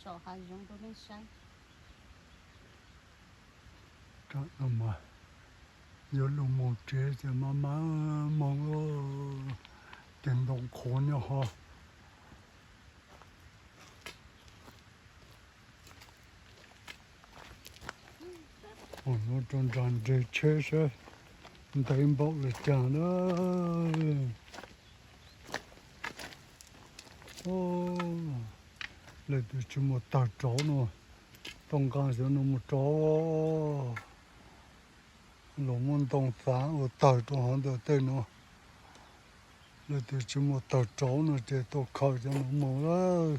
Tsom hav zoov rau nej saib. Tam no mas yuav lug moog tsev ces maj maj moog, ces ntoo qhuav nyob hov. Mus rau nraag nreg tsheb saib ntev npaum le caag na. Leej twg tsis muaj tawg rauv no, tau nqaa xyov nws mus rau, los muab ntoo xaav ua tawg rau hov ntawm tej nuav. Leej twg tsis muaj tawg rauv no ces tau khaws cov nuav mus lawm.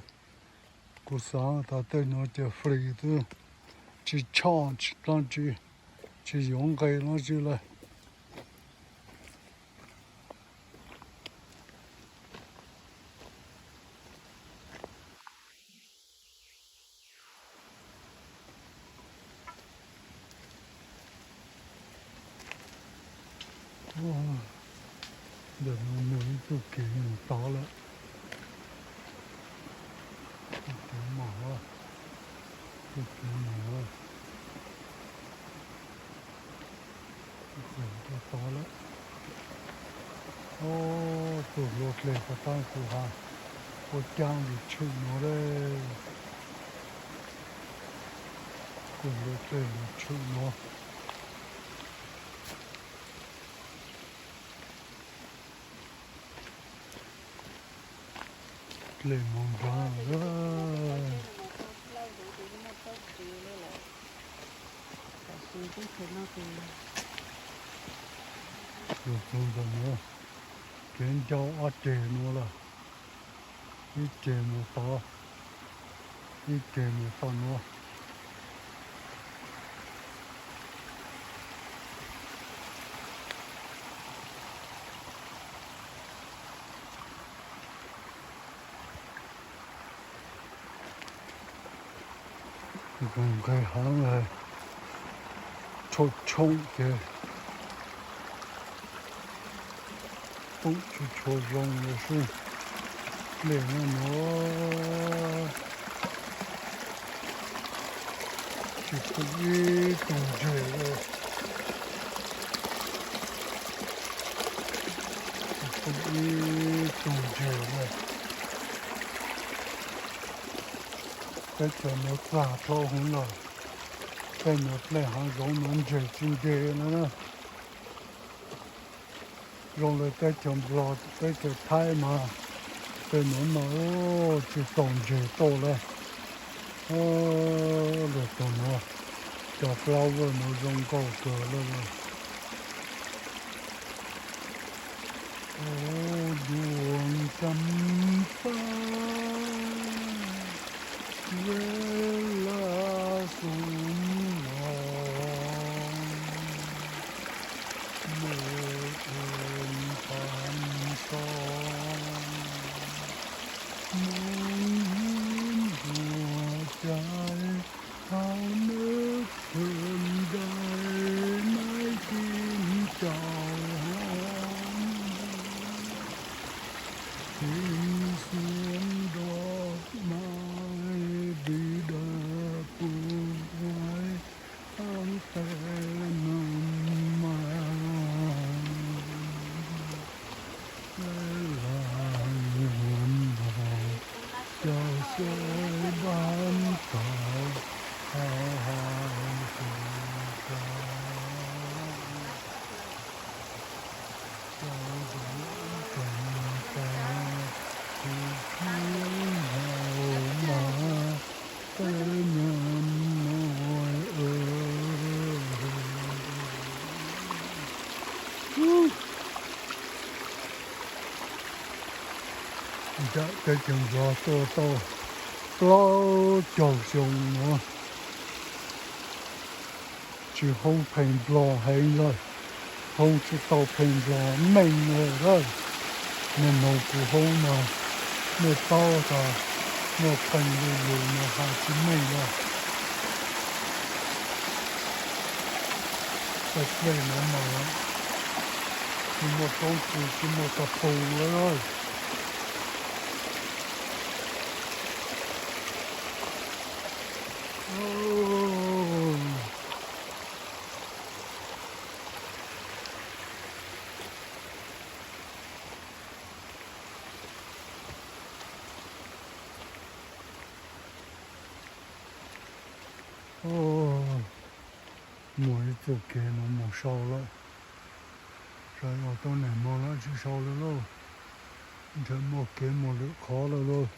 Kuv xaav tas tej nuav ces flis xwb, tsis tshoj tsis dlaab tsi, tsis yuav nqe dlaab tsi lawm. Ntawm no muaj ib tug kev mus tod lawm. Tug kev mus, tug kev mus, tug kev mus tod lawm. Ob tug hluas dleg puag ta kuv has, ua caag lug tshwm nuav lawm. Tug hluas dleg lug tshwm nuav. Dlej moog nrad lawm. Lug txug ntawm nuav, kev ncau ob ceg nuav lawm, ib ceg mus tod, ib ceg mus tod nuav. Zoo nqeg heev, tshooj tshooj ces poob tsis tshua zoo lawm xwb. Dlej no nuav tsis poob ib tug ntseg lawm, tsis poob ib tug ntseg lawm. Teb chaws nuav txag dlhau heev lawm, tej nuav dlej haav zoov nuav ntseg tsis nce lawm na. Zoo le teb chaws Nplog teb chaws Thaib mas tej nuav mas tsis tau ntseg tau le. Luag tug nuav, cov flower nuav zoo nkauj kawg le. Ua dua cam pab, ves laj xum los, me ees tham so, moog hib npuag cai, hauv nwb thwm dais maiv kim caum hov, tim xuam dov mais bi daj pug vais, hab tes num mas tes lag num mas, cov xaiv npab tau hauv hauv xwm tau. Cov zoo tseem tas, tsis txhij hauv mas, peb nyab nois. Nram teb chaws Nplog tuaj tau plaub caug xyoo nuav, tsis hoob pheej Nplog heev lawm, hoob tsis tau pheej Nplog meej lawm. Nej noog kuv hoob mas nej paub tas, muaj pheej lug lug mas has tsis meej lawm. Tej dlej nuav mas tsis muaj roob txi tsis muaj tag pug lawm. Mus ib txoj kev no mus sau lawm, xyov yog tuab neeg mus los tsis sau lawm lauj, ntshe muaj kev mus lwm qhov lawm lauj.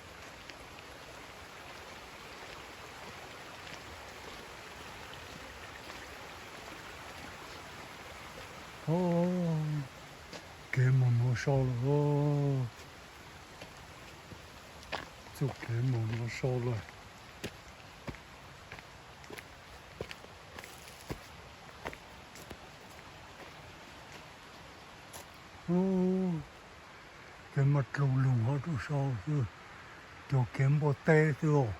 Kev mus no sau lawm, txoj kev mus no sau lawm. Kev mas dlus lug ho rau sau xwb, cov kev npua teb xwb os.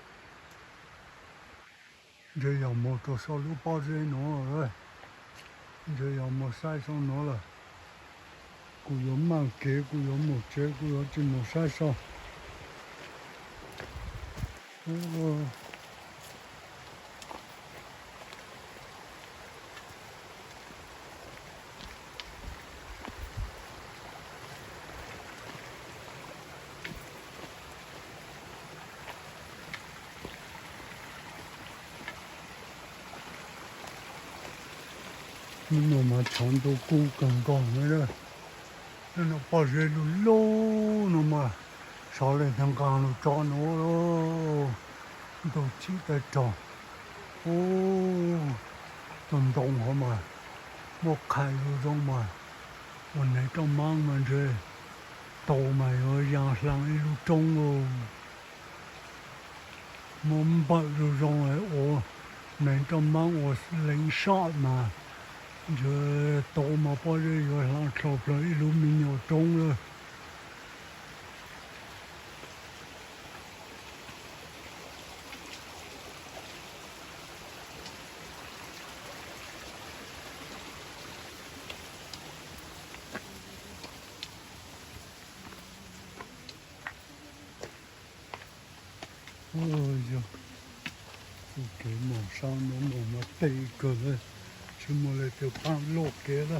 Ntshe yog mus rau saum lub pob zeb no, ntshe yog mus saib saum no lawm. Kuv yuav maj kev, kuv yuav mus tsev, kuv yuav tsis mus saib saum. Hnub no mas tshav ntuj kub kawg nkaus na. Hnub no pob zeb lug lug no mas sov li tag nqaa lug tso nuav, ntuj chim tag rog. Ub, tug ntoo hov mas muab qhais zoo zoo mas ua neeg roj maab mas ntshe tau mas yuav yaa hlaang ib lub roob lauj. Muab npawm zoo zoo ua neeg roj maab ua leej sab mas ntshe tau mas pob zeb yuav hlaang dlhau plaws ib lub me nyuam roob lawm. Yog txuj kev moog saab nuav moog mas teg kawg le, tsi muaj le tug qaab luaj kev le.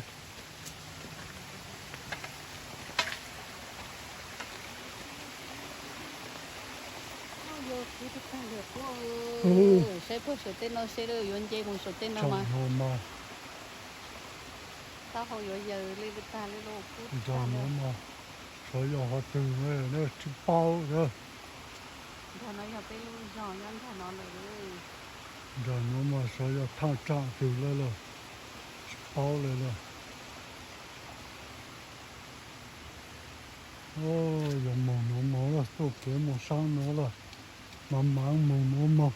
Saib puag saum tej no seb yuav nce mus saum tej no mas taub hau yuav yaws li tag li lauj. Nrag nuav mas xyov yog hov twg, tsi paub lawm. Nrag nuav yog peb lub zog nyob nrag no lawm. Nrag nuav mas xyov yog thaaj tsaam twg lawm, tsi paub lawm lawm. Yog moog nuav moog lawm, txuj kev moog saab nuav lawm, mav mav moog nuav moog,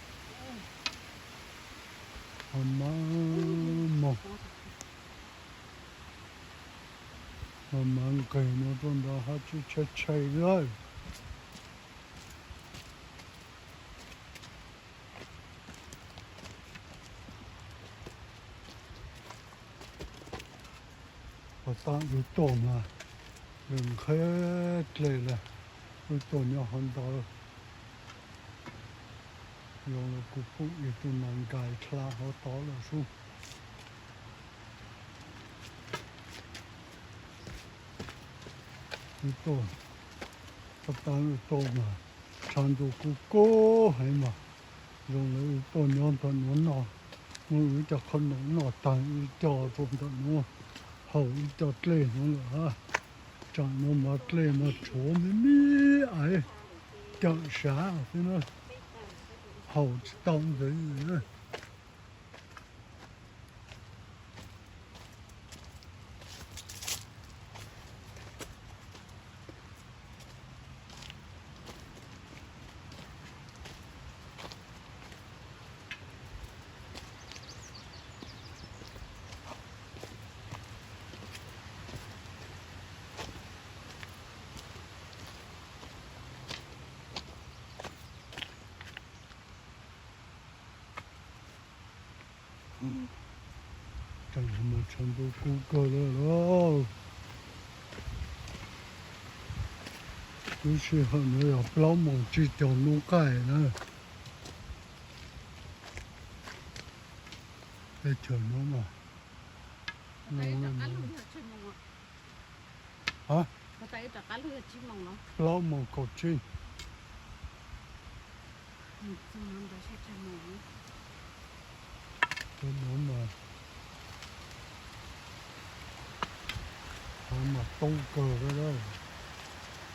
mav mav moog, mav mav nqeg nuav rau nrad hab tsi tshai tshai lawm. Puag ta wb tuaj mas nqhis dlej lawm, wb tuaj nyob hov ntawd. Zoo le kuv pum ib tug nas nkais dlha hov tod lawm sub. Wb tuaj, puag ta wb tuaj mas tshav ntuj kub kub heev mas zoo le wb tuaj nyob ntawm nuav noj, muab wb cov qhov noom noj taag ib co rau ntawm nuav, haus ib co dlej nuav lawm hab. Tsaam nuav mas dlej mas tshuav me me aiv cawm sav xwb na, haus tsi tau ntxiv. Tsaam no mas tshav ntuj kub kawg lawm lauj. Lub sij hawm no yog plaub moos tsib caug nub qaij na. Teb chaws no mas, a, plaub moos kaum tsib. Cov no mas, hav mas toob kawg li.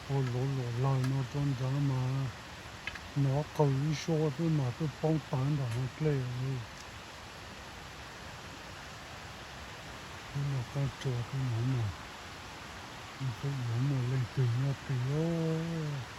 Ua luam luam lawg no rau nrad mas nov qawg ib suab twb mas twb poob tawv nram hav dlej li. Ub, no qab tsuas tej no mas, twb yuav muaj leej twg nyob twg os.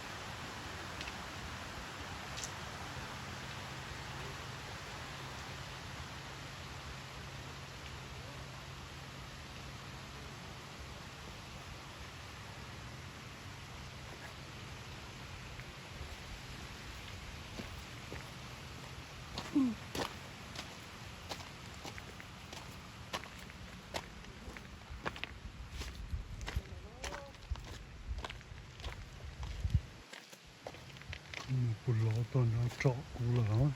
Kuv lov tau nrov tsom kuv lawm.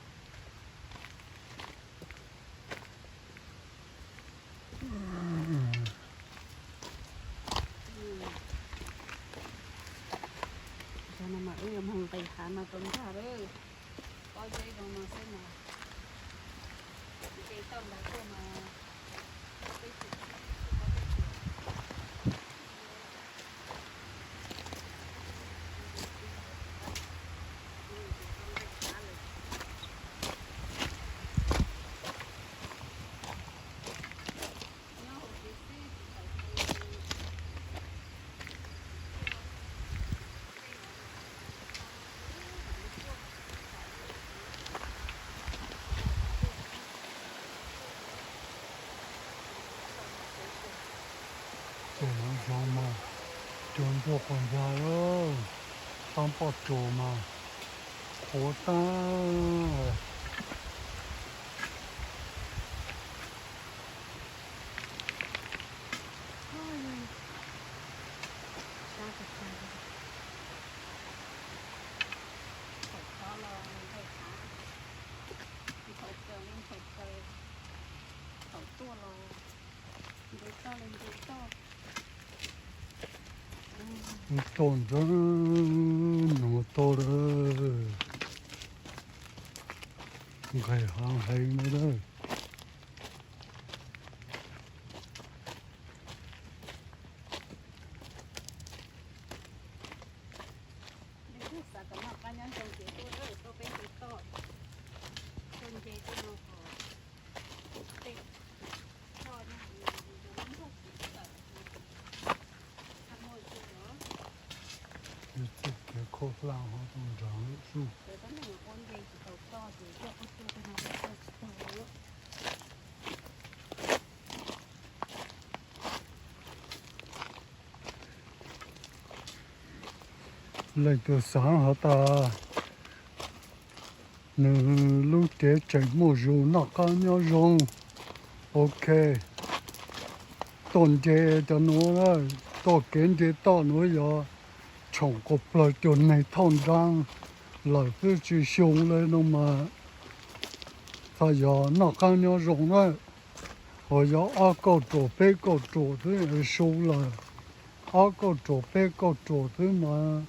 Cov no mas wb yuav moog nqis hav no rau nrad lawm. Pob zeb zoo no xwb mas nce toj ntawd tuaj mas. Ces no zoo mas cua ntuag quas ntag lawm, qaab poj tsuas mas qhuav tag. Ib toj ntawd nuav tau lawm, nqaij haav heev li lawm. Txuj kev khaub hlab hov tau nrag lawm sub. Leej twg xaav has tas nws lub cev tseem muaj zug noj qab nyob zoo, ok, tuaj nce cov nuav, txoj kev nce toj nuav yog tshoom quas plawg cuag neeg thauj nraag lawm xwb tsis xyoo le no mas txhaj yog noj qab nyob zoo na. Ho yog ob kauj ruam peb kauj ruam xwb su lawm, ob kauj ruam peb kauj ruam xwb mas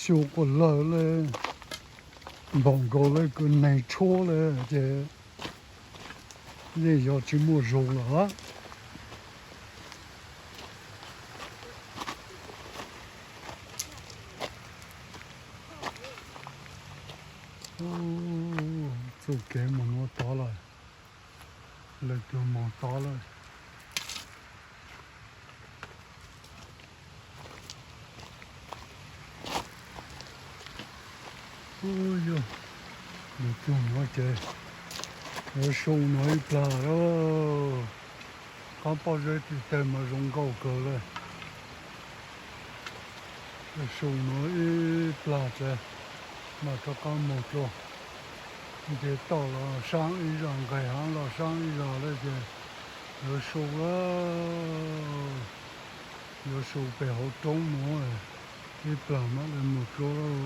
xyu quas lawg le, npaum nkaus le kws neeg tshuab le ces yeej yog tsis muaj zug lawm. Txuj kev moog nuav tod lawm, lawv tug moog tod lawm. Ub yug, lawv tug nuav ces yuav su nuav ib plag lawm. Qaab pob zeb tim teg mas zoo nkauj kawg le. Su nuav ib plag ces mam rov qaab moog dlua. Nce toj los saab ib zag, nqaij haav los saab ib zag le ces yuav su lawm. Yuav su pem hauv roob nuav ib plag mam le moog dlua.